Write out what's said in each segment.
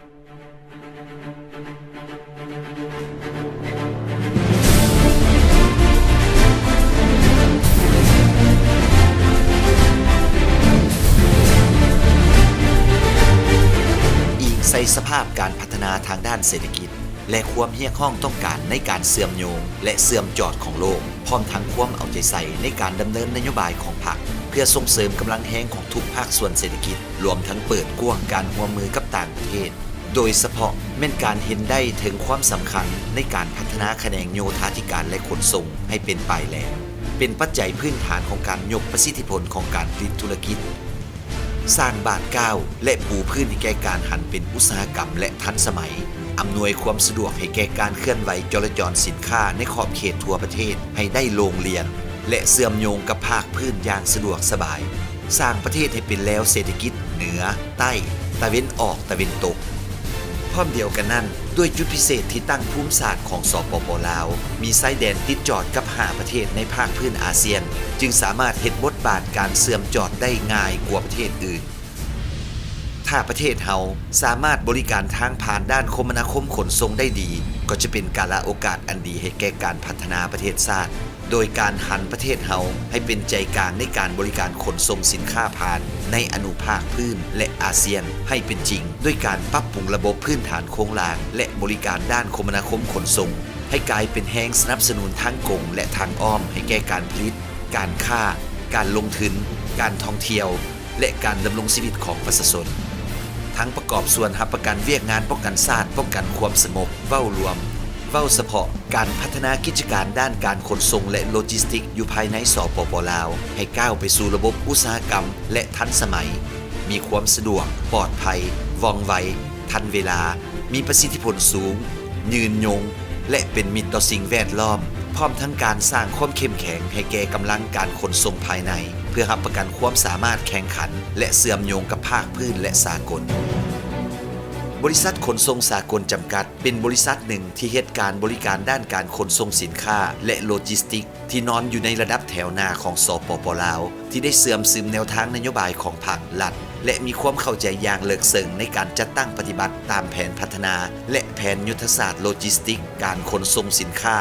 ອີງໃສ່ສະພາບການພັດທະນາທາງດ້ານເສດຖະກິດ ແລະ ຄວາມຮຽກຮ້ອງຕ້ອງການໃນການເຊື່ອມໂຍງ ແລະ ເຊື່ອມຈອດຂອງໂລກ, ພ້ອມທັງຄວາມເອົາໃຈໃສ່ໃນການດຳເນີນນະໂຍບາຍຂອງພັກ ເພື່ອສົ່ງເສີມກຳລັງແຮງຂອງທຸກພາກສ່ວນເສດຖະກິດ, ລວມທັງເປີດກວ້າງການຮ່ວມມືກັບຕ່າງປະເທດ, ໂດຍສະເພາະແມ່ນການເຫັນໄດ້ເຖິງຄວາມສຳຄັນໃນການພັດທະນາຂະແໜງໂຍທາທິການ ແລະ ຂົນສົ່ງໃຫ້ເປັນປາຍແຫຼມ, ເປັນປັດໄຈພື້ນຖານຂອງການຍົກປະສິດທິຜົນຂອງການຜະລິດທຸລະກິດ. ສ້າງບາດກ້າວ ແລະ ປູພື້ນໃຫ້ແກ່ການຫັນເປັນອຸດສາຫະກຳ ແລະ ທັນສະໄໝ, ອຳນວຍຄວາມສະດວກໃຫ້ແກ່ການເຄື່ອນໄຫວຈໍລະຈອນສິນຄ້າໃນຂອບເຂດທົ່ວປະເທດໃຫ້ໄດ້ໂລ່ງລ່ຽງ ແລະ ເຊື່ອມໂຍງກັບພາກພື້ນຢ່າງສະດວກສະບາຍ, ສ້າງປະເທດໃຫ້ເປັນແລວເສດຖະກິດເໜືອ, ໃຕ້, ຕາເວັນອອກ, ຕາເວັນຕົກ. ພ້ອມດຽວກັນນັ້ນ, ດ້ວຍຈຸດພິເສດທີ່ຕັ້ງພູມສາດຂອງ ສປປ ລາວ ມີຊາຍແດນຕິດຈອດກັບຫ້າປະເທດໃນພາກພື້ນອາຊຽນ, ຈຶ່ງສາມາດເຮັດບົດບາດການເຊື່ອມຈອດໄດ້ງ່າຍກວ່າປະເທດອື່ນ. ຖ້າປະເທດເຮົາສາມາດບໍລິການທາງຜ່ານດ້ານຄົມມະນາຄົມຂົນສົ່ງໄດ້ດີ, ກໍຈະເປັນກາລະໂອກາດອັນດີໃຫ້ແກ່ການພັດທະນາປະເທດຊາດ. ໂດຍການຫັນປະເທດເຮົາໃຫ້ເປັນໃຈກາງໃນການບໍລິການຂົນສົ່ງສິນຄ້າຜ່ານໃນອະນຸພາກພື້ນ ແລະ ອາຊຽນໃຫ້ເປັນຈິງ, ດ້ວຍການປັບປຸງລະບົບພື້ນຖານໂຄງລ່າງ ແລະ ບໍລິການດ້ານຄົມມະນາຄົມຂົນສົ່ງ ໃຫ້ກາຍເປັນແຮງສະໜັບສະໜູນທາງກົງ ແລະ ທາງອ້ອມໃຫ້ແກ່ການຜະລິດ, ການຄ້າ, ການລົງທຶນ, ການທ່ອງທ່ຽວ ແລະ ການດຳລົງຊີວິດຂອງປະຊາຊົນ, ທັງປະກອບສ່ວນຮັບປະກັນວຽກງານປ້ອງກັນຊາດ, ປ້ອງກັນຄວາມສະຫງົບ. ເວົ້າລວມ, ເວົ້າສະເພາະການພັດທະນາກິດຈະການດ້ານການຂົນສົ່ງ ແລະ ໂລຈິສຕິກຢູ່ພາຍໃນ ສປປ ລາວ ໃຫ້ກ້າວໄປສູ່ລະບົບອຸດສາຫະກຳ ແລະ ທັນສະໄໝ, ມີຄວາມສະດວກ, ປອດໄພ, ວ່ອງໄວ, ທັນເວລາ, ມີປະສິດທິຜົນສູງ, ຍືນຍົງ ແລະ ເປັນມິດຕໍ່ສິ່ງແວດລ້ອມ, ພ້ອມທັງການສ້າງຄວາມເຂັ້ມແຂງໃຫ້ແກ່ກຳລັງການຂົນສົ່ງພາຍໃນ ເພື່ອຮັບປະກັນຄວາມສາມາດແຂ່ງຂັນ ແລະ ເຊື່ອມໂຍງກັບພາກພື້ນ ແລະ ສາກົນ. ບໍລິສັດຂົນສົ່ງສາກົນຈຳກັດ ເປັນບໍລິສັດໜຶ່ງທີ່ເຮັດການບໍລິການດ້ານການຂົນສົ່ງສິນຄ້າ ແລະ ໂລຈິສຕິກ ທີ່ນອນຢູ່ໃນລະດັບແຖວໜ້າຂອງ ສປປ ລາວ ທີ່ໄດ້ເຊື່ອມຊຶມແນວທາງນະໂຍບາຍຂອງພັກ, ລັດ ແລະ ມີຄວາມເຂົ້າໃຈຢ່າງເລິກເຊິ່ງໃນການຈັດຕັ້ງປະຕິບັດຕາມແຜນພັດທະນາ ແລະ ແຜນຍຸດທະສາດໂລຈິສຕິກການຂົນສົ່ງສິນຄ້າ,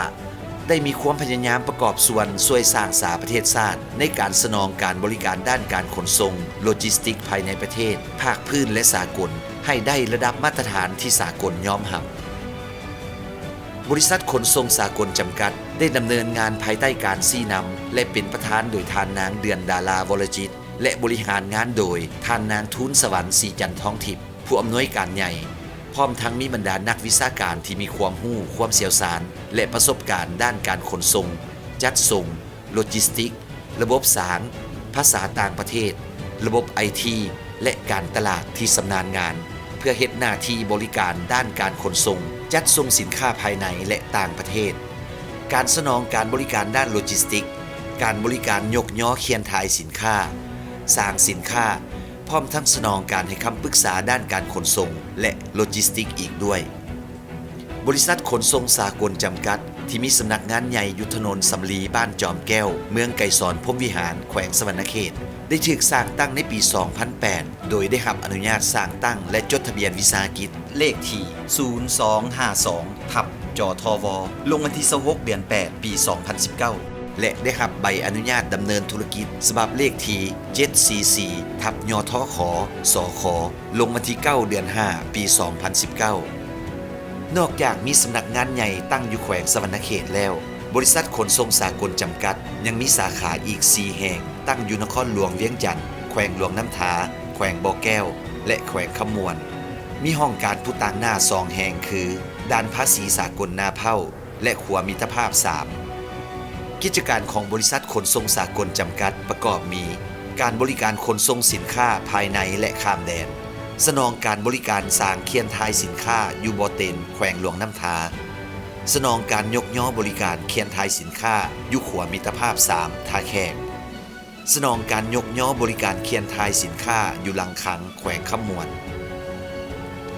ໄດ້ມີຄວາມພະຍາຍາມປະກອບສ່ວນຊ່ວຍສ້າງສາປະເທດຊາດໃນການສະໜອງການບໍລິການດ້ານການຂົນສົ່ງໂລຈິສຕິກພາຍໃນປະເທດ, ພາກພື້ນ ແລະ ສາກົນ ໃຫ້ໄດ້ລະດັບມາດຕະຖານທີ່ສາກົນຍອມຮັບ. ບໍລິສັດຂົນສົ່ງສາກົນຈຳກັດ ໄດ້ດຳເນີນງານພາຍໃຕ້ການຊີ້ນຳ ແລະ ເປັນປະທານໂດຍທ່ານນາງ ເດືອນດາລາ ວໍລະຈິດ ແລະ ບໍລິຫານງານໂດຍທ່ານນາງ ທູນສະຫວັນ ສີຈັນທອງທິບ ຜູ້ອຳນວຍການໃຫຍ່, ພ້ອມທັງມີບັນດານັກວິຊາການທີ່ມີຄວາມຮູ້, ຄວາມຊ່ຽວຊານ ແລະ ປະສົບການດ້ານການຂົນສົ່ງ, ຈັດສົ່ງ, ໂລຈິສຕິກ, ລະບົບສານ, ພາສາຕ່າງປະເທດ, ລະບົບໄອທີ ແລະ ການຕະຫຼາດທີ່ຊຳນານງານ ເພື່ອເຮັດໜ້າທີ່ບໍລິການດ້ານການຂົນສົ່ງ, ຈັດສົ່ງສິນຄ້າພາຍໃນ ແລະ ຕ່າງປະເທດ, ການສະໜອງການບໍລິການດ້ານໂລຈິສຕິກ, ການບໍລິການຍົກຍໍຄຽນຖ່າຍສິນຄ້າ, ສາງສິນຄ້າ, ພ້ອມທັງສະໜອງການໃຫ້ຄຳປຶກສາດ້ານການຂົນສົ່ງ ແລະ ໂລຈິສຕິກອີກດ້ວຍ. ບໍລິສັດຂົນສົ່ງສາກົນຈຳກັດ ທີ່ມີສຳນັກງານໃຫຍ່ຢູ່ຖະໜົນສຳລີ ບ້ານຈອມແກ້ວ ເມືອງໄກສອນ ພົມວິຫານ ແຂວງສະຫວັນນະເຂດ ໄດ້ຖືກສ້າງຕັ້ງໃນປີສອງພັນແປດ ໂດຍໄດ້ຮັບອະນຸຍາດສ້າງຕັ້ງ ແລະ ຈົດທະບຽນວິສາຫະກິດ ເລກທີສູນສອງຫ້າສອງ ທັບ ຈທວ ລົງວັນທີຊາວຫົກ ເດືອນແປດ ປີສອງພັນສິບເກົ້າ ແລະ ໄດ້ຮັບໃບອະນຸຍາດດຳເນີນທຸລະກິດ ສະບັບເລກທີເຈັດສີ່ສີ່ ທັບ ຍທຂ ສຂ ລົງວັນທີເກົ້າ ເດືອນຫ້າ ປີສອງພັນສິບເກົ້າ. ນອກຈາກມີສຳນັກງານໃຫຍ່ຕັ້ງຢູ່ແຂວງສະຫວັນນະເຂດແລ້ວ, ບໍລິສັດຂົນສົ່ງສາກົນຈຳກັດ ຍັງມີສາຂາອີກສີ່ແຫ່ງ ຕັ້ງຢູ່ນະຄອນຫຼວງວຽງຈັນ, ແຂວງຫຼວງນ້ຳທາ, ແຂວງບໍ່ແກ້ວ ແລະ ແຂວງຄຳມ່ວນ. ມີຫ້ອງການຜູ້ຕາງໜ້າສອງແຫ່ງຄື ດ່ານພາສີສາກົນນາເພົ້າ ແລະ ຂົວມິດຕະພາບສາມ. ກິດຈະການຂອງບໍລິສັດຂົນສົ່ງສາກົນຈຳກັດ ປະກອບມີ ການບໍລິການຂົນສົ່ງສິນຄ້າພາຍໃນ ແລະ ຂ້າມແດນ, ສະໜອງການບໍລິການສາງຄຽນຖ່າຍສິນຄ້າຢູ່ບໍ່ເຕັນ ແຂວງຫຼວງນ້ຳທາ, ສະໜອງການຍົກຍໍບໍລິການຄຽນຖ່າຍສິນຄ້າຢູ່ຂົວມິດຕະພາບສາມ ທ່າແຂກ, ສະໜອງການຍົກຍໍບໍລິການຄຽນຖ່າຍສິນຄ້າຢູ່ຫຼັງຄັງ ແຂວງຄຳມ່ວນ.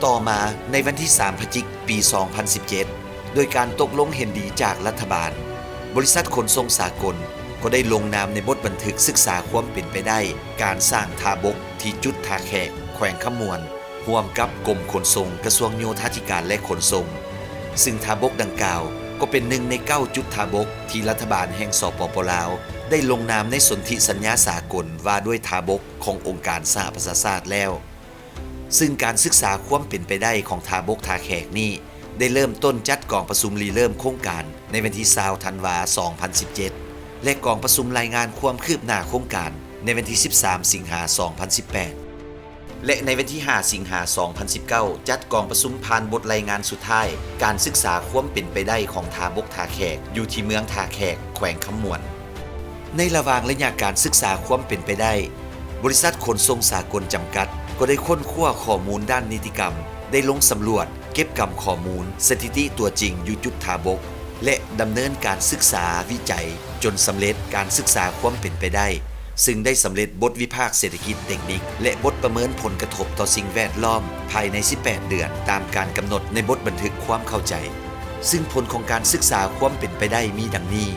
ຕໍ່ມາໃນວັນທີສາມ ພະຈິກ ປີສອງພັນສິບເຈັດ ໂດຍການຕົກລົງເຫັນດີຈາກລັດຖະບານ, ບໍລິສັດຂົນສົ່ງສາກົນກໍໄດ້ລົງນາມໃນບົດບັນທຶກສຶກສາຄວາມເປັນໄປໄດ້ການສ້າງທ່າບົກທີ່ຈຸດທ່າແຂກ ແຂວງຄຳມ່ວນ, ຮ່ວມກັບກົມຂົນສົ່ງ ກະຊວງໂຍທາທິການ ແລະ ຂົນສົ່ງ, ຊຶ່ງທ່າບົກດັ່ງກ່າວກໍເປັນໜຶ່ງໃນເກົ້າຈຸດທ່າບົກທີ່ລັດຖະບານແຫ່ງ ສປປ ລາວ ໄດ້ລົງນາມໃນສົນທິສັນຍາສາກົນວ່າດ້ວຍທ່າບົກຂອງອົງການສະຫະປະຊາຊາດແລ້ວ. ຊຶ່ງການສຶກສາຄວາມເປັນໄປໄດ້ຂອງທ່າບົກທ່າແຂກນີ້ ໄດ້ເລີ່ມຕົ້ນຈັດກອງປະຊຸມລິເລີ່ມໂຄງການໃນວັນທີຊາວ ທັນວາ ສອງພັນສິບເຈັດ ແລະ ກອງປະຊຸມລາຍງານຄວາມຄືບໜ້າໂຄງການໃນວັນທີສິບສາມ ສິງຫາ ສອງພັນສິບແປດ ແລະ ໃນວັນທີຫ້າ ສິງຫາ ສອງພັນສິບເກົ້າ ຈັດກອງປະຊຸມຜ່ານບົດລາຍງານສຸດທ້າຍ ການສຶກສາຄວາມເປັນໄປໄດ້ຂອງທ່າບົກທ່າແຂກ ຢູ່ທີ່ເມືອງທ່າແຂກ ແຂວງຄຳມ່ວນ. ໃນລະຫວ່າງໄລຍະການສຶກສາຄວາມເປັນໄປໄດ້, ບໍລິສັດຂົນສົ່ງສາກົນຈຳກັດ ກໍໄດ້ຄົ້ນຄວ້າຂໍ້ມູນດ້ານນິຕິກຳ, ໄດ້ລົງສຳຫຼວດ, ເກັບກຳຂໍ້ມູນ, ສະຖິຕິຕົວຈິງຢູ່ຈຸດທ່າບົກ ແລະ ດຳເນີນການສຶກສາວິໄຈຈົນສຳເລັດການສຶກສາຄວາມເປັນໄປໄດ້, ຊຶ່ງໄດ້ສຳເລັດບົດວິພາກເສດຖະກິດເຕັກນິກ ແລະ ບົດປະເມີນຜົນກະທົບຕໍ່ສິ່ງແວດລ້ອມພາຍໃນສິບແປດເດືອນ ຕາມການກຳນົດໃນບົດບັນທຶກຄວາມເຂົ້າໃຈ. ຊຶ່ງຜົນຂອງການສຶກສາຄວາມເປັນໄປໄດ້ມີດັ່ງນີ້,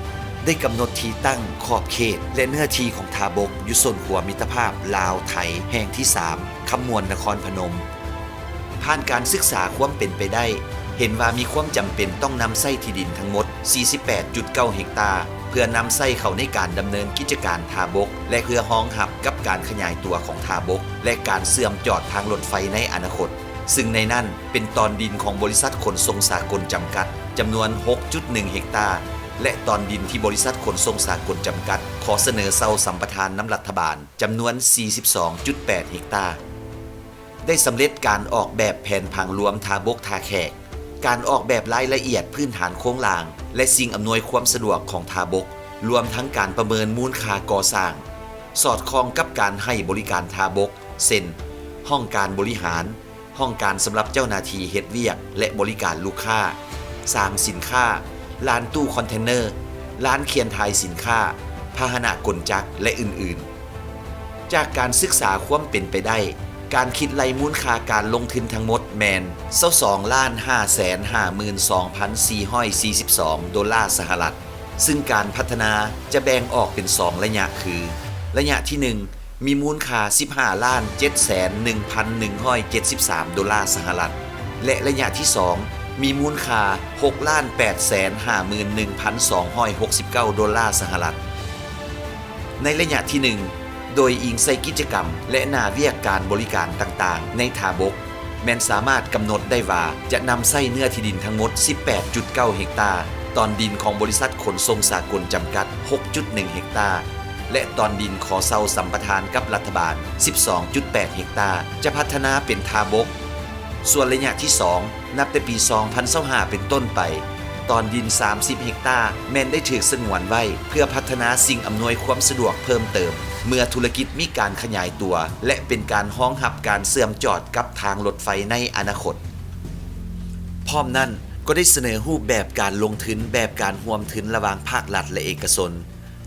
ໄດ້ກຳນົດທີ່ຕັ້ງ, ຂອບເຂດ ແລະ ເນື້ອທີ່ຂອງທ່າບົກຢູ່ໂຊນຂົວມິດຕະພາບລາວ-ໄທແຫ່ງທີສາມ ຄຳມ່ວນ ນະຄອນພະນົມ. ຜ່ານການສຶກສາຄວາມເປັນໄປໄດ້, ເຫັນວ່າມີຄວາມຈຳເປັນຕ້ອງນຳໃຊ້ທີ່ດິນທັງໝົດສີ່ສິບແປດຈຸດເກົ້າເຮັກຕາ ເພື່ອນຳໃຊ້ເຂົ້າໃນການດຳເນີນກິດຈະການທ່າບົກ ແລະ ເພື່ອຮອງຮັບກັບການຂະຫຍາຍຕົວຂອງທ່າບົກ ແລະ ການເຊື່ອມຈອດທາງລົດໄຟໃນອະນາຄົດ, ຊຶ່ງໃນນັ້ນເປັນຕອນດິນຂອງບໍລິສັດຂົນສົ່ງສາກົນຈຳກັດ ຈຳນວນຫົກຈຸດໜຶ່ງເຮັກຕາ ແລະ ຕອນດິນທີ່ບໍລິສັດຂົນສົ່ງສາກົນຈຳກັດຂໍສະເໜີເຊົ່າສຳປະທານນຳລັດຖະບານ ຈຳນວນສີ່ສິບສອງຈຸດແປດເຮັກຕາ. ໄດ້ສຳເລັດການອອກແບບແຜນຜັງລວມທ່າບົກທ່າແຂກ, ການອອກແບບລາຍລະອຽດພື້ນຖານໂຄງລ່າງ ແລະ ສິ່ງອຳນວຍຄວາມສະດວກຂອງທ່າບົກ, ລວມທັງການປະເມີນມູນຄ່າກໍ່ສ້າງ, ສອດຄ່ອງກັບການໃຫ້ບໍລິການທ່າບົກ ເຊັ່ນ ຫ້ອງການບໍລິຫານ, ຫ້ອງການສຳລັບເຈົ້າໜ້າທີ່ເຮັດວຽກ ແລະ ບໍລິການລູກຄ້າ, ສາງສິນຄ້າ, ລານຕູ້ຄອນເທນເນີ, ລານຂຽນຖ່າຍສິນຄ້າ, ພາຫະນະກົນຈັກ ແລະ ອື່ນໆ. ຈາກການສຶກສາຄວາມເປັນໄປໄດ້, ການຄິດໄລ່ມູນຄ່າການລົງທຶນທັງໝົດແມ່ນຊາວສອງລ້ານຫ້າແສນຫ້າໝື່ນສອງພັນສີ່ຮ້ອຍສີ່ສິບສອງໂດລາສະຫະລັດ, ຊຶ່ງການພັດທະນາຈະແບ່ງອອກເປັນສອງໄລຍະຄື, ໄລຍະທີໜຶ່ງ ມີມູນຄ່າສິບຫ້າລ້ານເຈັດແສນໜຶ່ງພັນໜຶ່ງຮ້ອຍເຈັດສິບສາມໂດລາສະຫະລັດ ແລະ ໄລຍະທີສອງ ມີມູນຄ່າຫົກລ້ານແປດແສນຫ້າໝື່ນໜຶ່ງພັນສອງຮ້ອຍຫົກສິບເກົ້າໂດລາສະຫະລັດ. ໃນໄລຍະທີໜຶ່ງ ໂດຍອີງໃສ່ກິດຈະກຳ ແລະ ໜ້າວຽກການບໍລິການຕ່າງໆໃນທ່າບົກ, ແມ່ນສາມາດກຳນົດໄດ້ວ່າຈະນຳໃຊ້ເນື້ອທີ່ດິນທັງໝົດສິບແປດຈຸດເກົ້າເຮັກຕາ, ຕອນດິນຂອງບໍລິສັດຂົນສົ່ງສາກົນຈຳກັດຫົກຈຸດໜຶ່ງເຮັກຕາ ແລະ ຕອນດິນຂໍເຊົ່າສຳປະທານກັບລັດຖະບານສິບສອງຈຸດແປດເຮັກຕາ ຈະພັດທະນາເປັນທ່າບົກ. ສ່ວນໄລຍະທີສອງ ນັບແຕ່ປີສອງພັນຊາວຫ້າເປັນຕົ້ນໄປ, ຕອນດິນສາມສິບເຮັກຕາແມ່ນໄດ້ຖືກສະຫງວນໄວ້ເພື່ອພັດທະນາສິ່ງອຳນວຍຄວາມສະດວກເພີ່ມເຕີມ ເມື່ອທຸລະກິດມີການຂະຫຍາຍຕົວ ແລະ ເປັນການຮອງຮັບການເຊື່ອມຈອດກັບທາງລົດໄຟໃນອະນາຄົດ. ພ້ອມນັ້ນກໍໄດ້ສະເໜີຮູບແບບການລົງທຶນແບບການຮ່ວມທຶນລະຫວ່າງພາກລັດ ແລະ ເອກະຊົນ,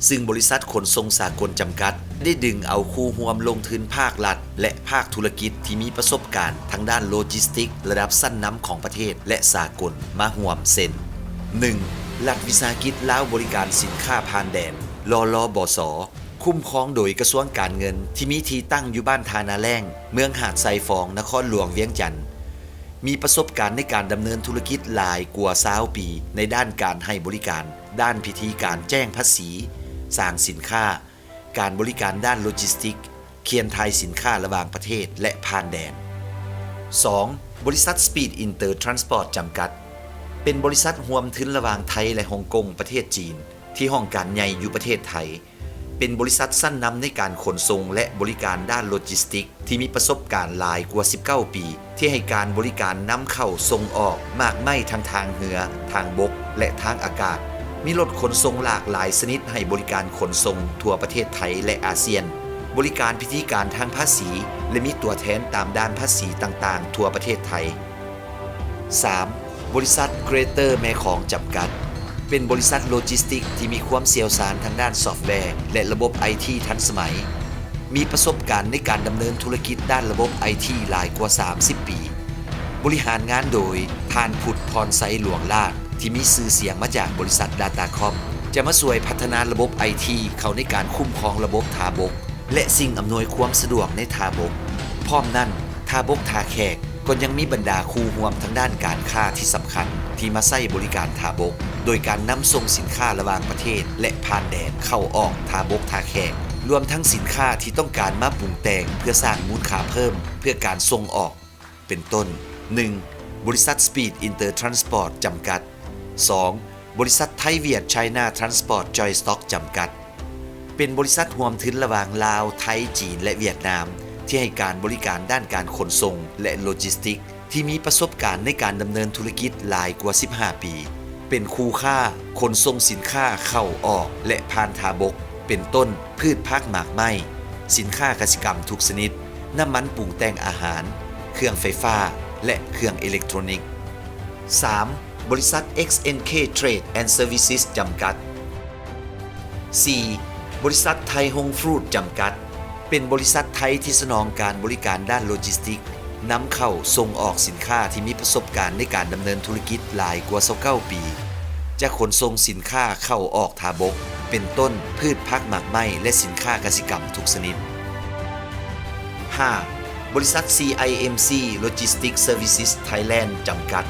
ຊຶ່ງບໍລິສັດຂົນສົ່ງສາກົນຈຳກັດໄດ້ດຶງເອົາຄູ່ຮ່ວມລົງທຶນພາກລັດ ແລະ ພາກທຸລະກິດທີ່ມີປະສົບການທາງດ້ານໂລຈິສຕິກລະດັບຊັ້ນນຳຂອງປະເທດ ແລະ ສາກົນມາຮ່ວມ ເຊັ່ນ: ໜຶ່ງ ລັດວິສາຫະກິດລາວບໍລິການສິນຄ້າຜ່ານແດນ ລລບສ ຄຸ້ມຄອງໂດຍກະຊວງການເງິນ ທີ່ມີທີ່ຕັ້ງຢູ່ບ້ານທ່ານາແລ້ງ ເມືອງຫາດຊາຍຟອງ ນະຄອນຫຼວງວຽງຈັນ, ມີປະສົບການໃນການດຳເນີນທຸລະກິດຫຼາຍກວ່າຊາວປີໃນດ້ານການໃຫ້ບໍລິການ ດ້ານພິທີການແຈ້ງພາສີ, ສາງສິນຄ້າ, ການບໍລິການດ້ານໂລຈິສຕິກ, ຂຽນຖ່າຍສິນຄ້າລະຫວ່າງປະເທດ ແລະ ຜ່ານແດນ. ສອງ ບໍລິສັດ Speed Inter Transport ຈຳກັດ ເປັນບໍລິສັດຮ່ວມທຶນລະຫວ່າງໄທ ແລະ ຮົງກົງ ປະເທດຈີນ ທີ່ຫ້ອງການໃຫຍ່ຢູ່ປະເທດໄທ, ເປັນບໍລິສັດຊັ້ນນຳໃນການຂົນສົ່ງ ແລະ ບໍລິການດ້ານໂລຈິສຕິກ ທີ່ມີປະສົບການຫຼາຍກວ່າສິບເກົ້າປີ ທີ່ໃຫ້ການບໍລິການນຳເຂົ້າສົ່ງອອກໝາກໄມ້ທັງທາງເຮືອ, ທາງບົກ ແລະ ທາງອາກາດ, ມີລົດຂົນສົ່ງຫຼາກຫຼາຍຊະນິດໃຫ້ບໍລິການຂົນສົ່ງທົ່ວປະເທດໄທ ແລະ ອາຊຽນ, ບໍລິການພິທີການທາງພາສີ ແລະ ມີຕົວແທນຕາມດ່ານພາສີຕ່າງໆທົ່ວປະເທດໄທ. ສາມ ບໍລິສັດ Greater ແມ່ຂອງ ຈຳກັດ ເປັນບໍລິສັດໂລຈິສຕິກທີ່ມີຄວາມຊ່ຽວຊານທາງດ້ານຊອບແວ ແລະ ລະບົບໄອທີທັນສະໄໝ, ມີປະສົບການໃນການດຳເນີນທຸລະກິດດ້ານລະບົບໄອທີຫຼາຍກວ່າສາມສິບປີ, ບໍລິຫານງານໂດຍທ່ານ ພຸດ ພອນໄຊ ຫຼວງລາດ ທີ່ມີຊື່ສຽງມາຈາກບໍລິສັດ Datacom ຈະມາຊ່ວຍພັດທະນາລະບົບໄອທີເຂົ້າໃນການຄຸ້ມຄອງລະບົບທ່າບົກ ແລະ ສິ່ງອຳນວຍຄວາມສະດວກໃນທ່າບົກ. ພ້ອມນັ້ນ, ທ່າບົກທ່າແຂກກໍຍັງມີບັນດາຄູ່ຮ່ວມທາງດ້ານການຄ້າທີ່ສຳຄັນທີ່ມາໃຊ້ບໍລິການທ່າບົກ, ໂດຍການນຳສົ່ງສິນຄ້າລະຫວ່າງປະເທດ ແລະ ຜ່ານແດນເຂົ້າອອກທ່າບົກທ່າແຂກ, ລວມທັງສິນຄ້າທີ່ຕ້ອງການມາປຸງແຕ່ງເພື່ອສ້າງມູນຄ່າເພີ່ມເພື່ອການສົ່ງອອກ ເປັນຕົ້ນ ໜຶ່ງ ບໍລິສັດ Speed Inter Transport ຈຳກັດ, ສອງ ບໍລິສັດ Thai Viet China Transport Joint Stock ຈຳກັດ ເປັນບໍລິສັດຮ່ວມທຶນລະຫວ່າງລາວ, ໄທ, ຈີນ ແລະ ຫວຽດນາມ ທີ່ໃຫ້ການບໍລິການດ້ານການຂົນສົ່ງ ແລະ ໂລຈິສຕິກ ທີ່ມີປະສົບການໃນການດຳເນີນທຸລະກິດຫຼາຍກວ່າສິບຫ້າປີ, ເປັນຄູ່ຄ້າຂົນສົ່ງສິນຄ້າເຂົ້າອອກ ແລະ ຜ່ານທ່າບົກ ເປັນຕົ້ນ ພືດຜັກໝາກໄມ້, ສິນຄ້າກະສິກຳທຸກຊະນິດ, ນ້ຳມັນປຸງແຕ່ງອາຫານ, ເຄື່ອງໄຟຟ້າ ແລະ ເຄື່ອງເອເລັກໂທຣນິກ. ສາມ ບໍລິສັດ ເອັກເອັນເຄ Trade and Services ຈຳກັດ. ສີ່ ບໍລິສັດ ໄທຮົງຟຣູດ ຈຳກັດ ເປັນບໍລິສັດໄທທີ່ສະໜອງການບໍລິການດ້ານໂລຈິສຕິກ ນຳເຂົ້າ, ສົ່ງອອກສິນຄ້າທີ່ມີປະສົບການໃນການດຳເນີນທຸລະກິດຫຼາຍກວ່າຊາວເກົ້າປີ, ຈະຂົນສົ່ງສິນຄ້າເຂົ້າອອກທ່າບົກ ເປັນຕົ້ນ ພືດຜັກໝາກໄມ້ ແລະ ສິນຄ້າກະສິກຳທຸກຊະນິດ. ຫ້າ ບໍລິສັດ ຊີໄອເອັມຊີ Logistics Services Thailand ຈຳກັດ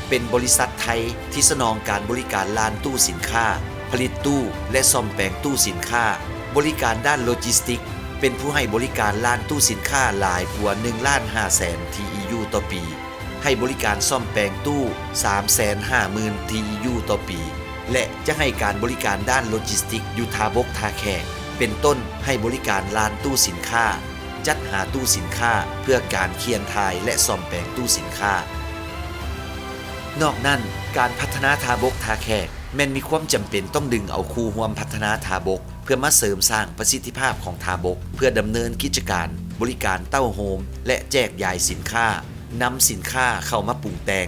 ເປັນບໍລິສັດໄທທີ່ສະໜອງການບໍລິການລານຕູ້ສິນຄ້າ, ຜະລິດຕູ້ ແລະ ສ້ອມແປງຕູ້ສິນຄ້າ, ບໍລິການດ້ານໂລຈິສຕິກ, ເປັນຜູ້ໃຫ້ບໍລິການລານຕູ້ສິນຄ້າຫຼາຍກວ່າໜຶ່ງລ້ານຫ້າແສນ ທີອີຢູ ຕໍ່ປີ, ໃຫ້ບໍລິການສ້ອມແປງຕູ້ສາມແສນຫ້າໝື່ນ ທີອີຢູ ຕໍ່ປີ ແລະ ຈະໃຫ້ການບໍລິການດ້ານໂລຈິສຕິກຢູ່ທ່າບົກທ່າແຂກ ເປັນຕົ້ນ ໃຫ້ບໍລິການລານຕູ້ສິນຄ້າ, ຈັດຫາຕູ້ສິນຄ້າເພື່ອການຄຽນຖ່າຍ ແລະ ສ້ອມແປງຕູ້ສິນຄ້າ. ນອກນັ້ນ, ການພັດທະນາທ່າບົກທ່າແຂກ ແມ່ນມີຄວາມຈຳເປັນຕ້ອງດຶງເອົາຄູ່ຮ່ວມພັດທະນາທ່າບົກ ເພື່ອມາເສີມສ້າງປະສິດທິພາບຂອງທ່າບົກ ເພື່ອດຳເນີນກິດຈະການບໍລິການເຕົ້າໂຮມ ແລະ ແຈກຢາຍສິນຄ້າ, ນຳສິນຄ້າເຂົ້າມາປຸງແຕ່ງ,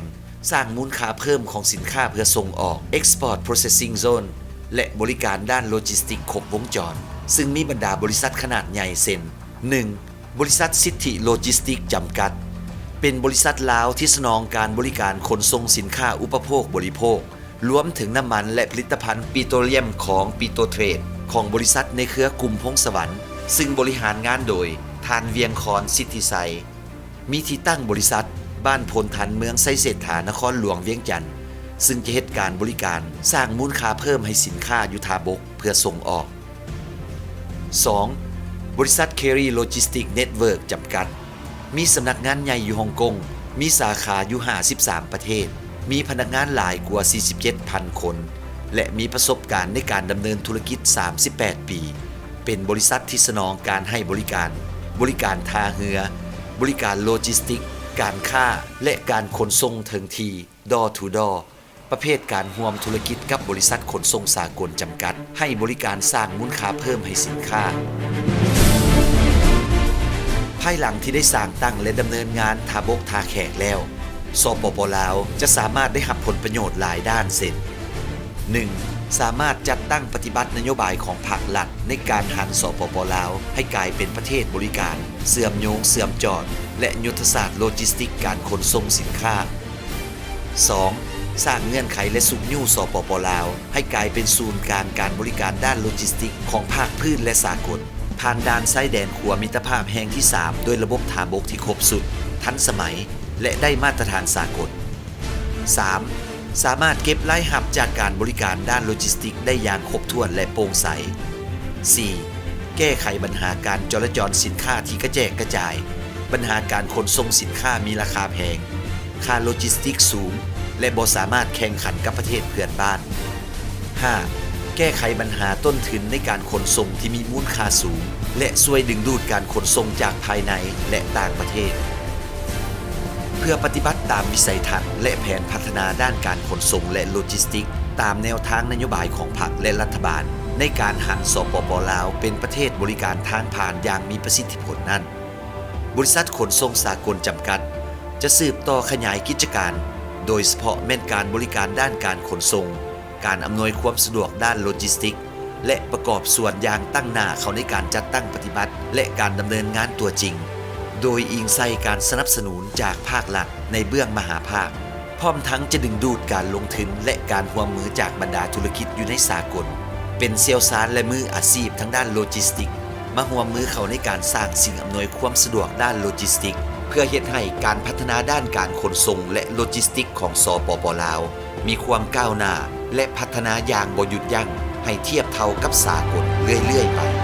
ສ້າງມູນຄ່າເພີ່ມຂອງສິນຄ້າເພື່ອສົ່ງອອກ Export Processing Zone ແລະ ບໍລິການດ້ານໂລຈິສຕິກຄົບວົງຈອນ, ຊຶ່ງມີບັນດາບໍລິສັດຂະໜາດໃຫຍ່ເຊັ່ນ ໜຶ່ງ ບໍລິສັດສິດທິໂລຈິສຕິກຈຳກັດ ເປັນບໍລິສັດລາວທີ່ສະໜອງການບໍລິການຂົນສົ່ງສິນຄ້າອຸປະໂພກບໍລິໂພກ, ລວມເຖິງນ້ຳມັນ ແລະ ຜະລິດຕະພັນປີໂຕລຽມຂອງ Pitotrade ຂອງບໍລິສັດໃນເຄືອກຸ່ມພົງສະຫວັນ, ຊຶ່ງບໍລິຫານງານໂດຍ ທ່ານ ວຽງຄອນ ສິດທິໄຊ. ມີທີ່ຕັ້ງບໍລິສັດ ບ້ານໂພນທັນ ເມືອງໄຊເສດຖາ ນະຄອນຫຼວງວຽງຈັນ, ຊຶ່ງຈະເຮັດການບໍລິການສ້າງມູນຄ່າເພີ່ມໃຫ້ສິນຄ້າຢູ່ທ່າບົກເພື່ອສົ່ງອອກ. ສອງ ບໍລິສັດ Kerry Logistics Network ຈຳກັດ ມີສຳນັກງານໃຫຍ່ຢູ່ຮົງກົງ, ມີສາຂາຢູ່ຫ້າສິບສາມປະເທດ, ມີພະນັກງານຫຼາຍກວ່າສີ່ສິບເຈັດພັນຄົນ ແລະ ມີປະສົບການໃນການດຳເນີນທຸລະກິດສາມສິບແປດປີ. ເປັນບໍລິສັດທີ່ສະໜອງການໃຫ້ບໍລິການ, ບໍລິການທ່າເຮືອ, ບໍລິການໂລຈິສຕິກ, ການຄ້າ ແລະ ການຂົນສົ່ງເຖິງທີ່ Door to Door ປະເພດການຮ່ວມທຸລະກິດກັບບໍລິສັດຂົນສົ່ງສາກົນຈຳກັດ ໃຫ້ບໍລິການສ້າງມູນຄ່າເພີ່ມໃຫ້ສິນຄ້າ. ພາຍຫຼັງທີ່ໄດ້ສ້າງຕັ້ງ ແລະ ດຳເນີນງານທ່າບົກທ່າແຂກແລ້ວ, ສປປ ລາວ ຈະສາມາດໄດ້ຮັບຜົນປະໂຫຍດຫຼາຍດ້ານເຊັ່ນ, ໜຶ່ງ ສາມາດຈັດຕັ້ງປະຕິບັດນະໂຍບາຍຂອງພາກລັດໃນການຫັນ ສປປ ລາວ ໃຫ້ກາຍເປັນປະເທດບໍລິການ, ເຊື່ອມໂຍງ, ເຊື່ອມຈອດ ແລະ ຍຸດທະສາດໂລຈິສຕິກການຂົນສົ່ງສິນຄ້າ. ສອງ ສ້າງເງື່ອນໄຂ ແລະ ຊຸກຍູ້ ສປປ ລາວ ໃຫ້ກາຍເປັນສູນກາງການບໍລິການດ້ານໂລຈິສຕິກຂອງພາກພື້ນ ແລະ ສາກົນ, ຜ່ານດ່ານຊາຍແດນຂົວມິດຕະພາບແຫ່ງທີສາມ ດ້ວຍລະບົບທ່າບົກທີ່ຄົບຊຸດ, ທັນສະໄໝ ແລະ ໄດ້ມາດຕະຖານສາກົນ. ສາມ ສາມາດເກັບລາຍຮັບຈາກການບໍລິການດ້ານໂລຈິສຕິກໄດ້ຢ່າງຄົບຖ້ວນ ແລະ ໂປ່ງໃສ. ສີ່ ແກ້ໄຂບັນຫາການຈໍລະຈອນສິນຄ້າທີ່ກະແຈກກະຈາຍ, ບັນຫາການຂົນສົ່ງສິນຄ້າມີລາຄາແພງ, ຄ່າໂລຈິສຕິກສູງ ແລະ ບໍ່ສາມາດແຂ່ງຂັນກັບປະເທດເພື່ອນບ້ານ. ຫ້າ ແກ້ໄຂບັນຫາຕົ້ນທຶນໃນການຂົນສົ່ງທີ່ມີມູນຄ່າສູງ ແລະ ຊ່ວຍດຶງດູດການຂົນສົ່ງຈາກພາຍໃນ ແລະ ຕ່າງປະເທດ. ເພື່ອປະຕິບັດຕາມວິໄສທັດ ແລະ ແຜນພັດທະນາດ້ານການຂົນສົ່ງ ແລະ ໂລຈິສຕິກ ຕາມແນວທາງນະໂຍບາຍຂອງພັກ ແລະ ລັດຖະບານ ໃນການຫັນ ສປປ ລາວ ເປັນປະເທດບໍລິການທາງຜ່ານຢ່າງມີປະສິດທິຜົນນັ້ນ, ບໍລິສັດຂົນສົ່ງສາກົນຈຳກັດ ຈະສືບຕໍ່ຂະຫຍາຍກິດຈະການ, ໂດຍສະເພາະແມ່ນການບໍລິການດ້ານການຂົນສົ່ງ, ການອຳນວຍຄວາມສະດວກດ້ານໂລຈິສຕິກ ແລະ ປະກອບສ່ວນຢ່າງຕັ້ງໜ້າເຂົ້າໃນການຈັດຕັ້ງປະຕິບັດ ແລະ ການດຳເນີນງານຕົວຈິງ, ໂດຍອີງໃສ່ການສະໜັບສະໜູນຈາກພາກລັດໃນເບື້ອງມະຫາພາກ, ພ້ອມທັງຈະດຶງດູດການລົງທຶນ ແລະ ການຮ່ວມມືຈາກບັນດາທຸລະກິດຢູ່ໃນສາກົນ, ເປັນຊ່ຽວຊານ ແລະ ມືອາຊີບທາງດ້ານໂລຈິສຕິກ ມາຮ່ວມມືເຂົ້າໃນການສ້າງສິ່ງອຳນວຍຄວາມສະດວກດ້ານໂລຈິສຕິກ ເພື່ອເຮັດໃຫ້ການພັດທະນາດ້ານການຂົນສົ່ງ ແລະ ໂລຈິສຕິກຂອງ ສປປ ລາວ ມີຄວາມກ້າວໜ້າ ແລະ ພັດທະນາຢ່າງບໍ່ຢຸດຢັ້ງ ໃຫ້ທຽບເທົ່າກັບສາກົນເລື້ອຍໆໄປ.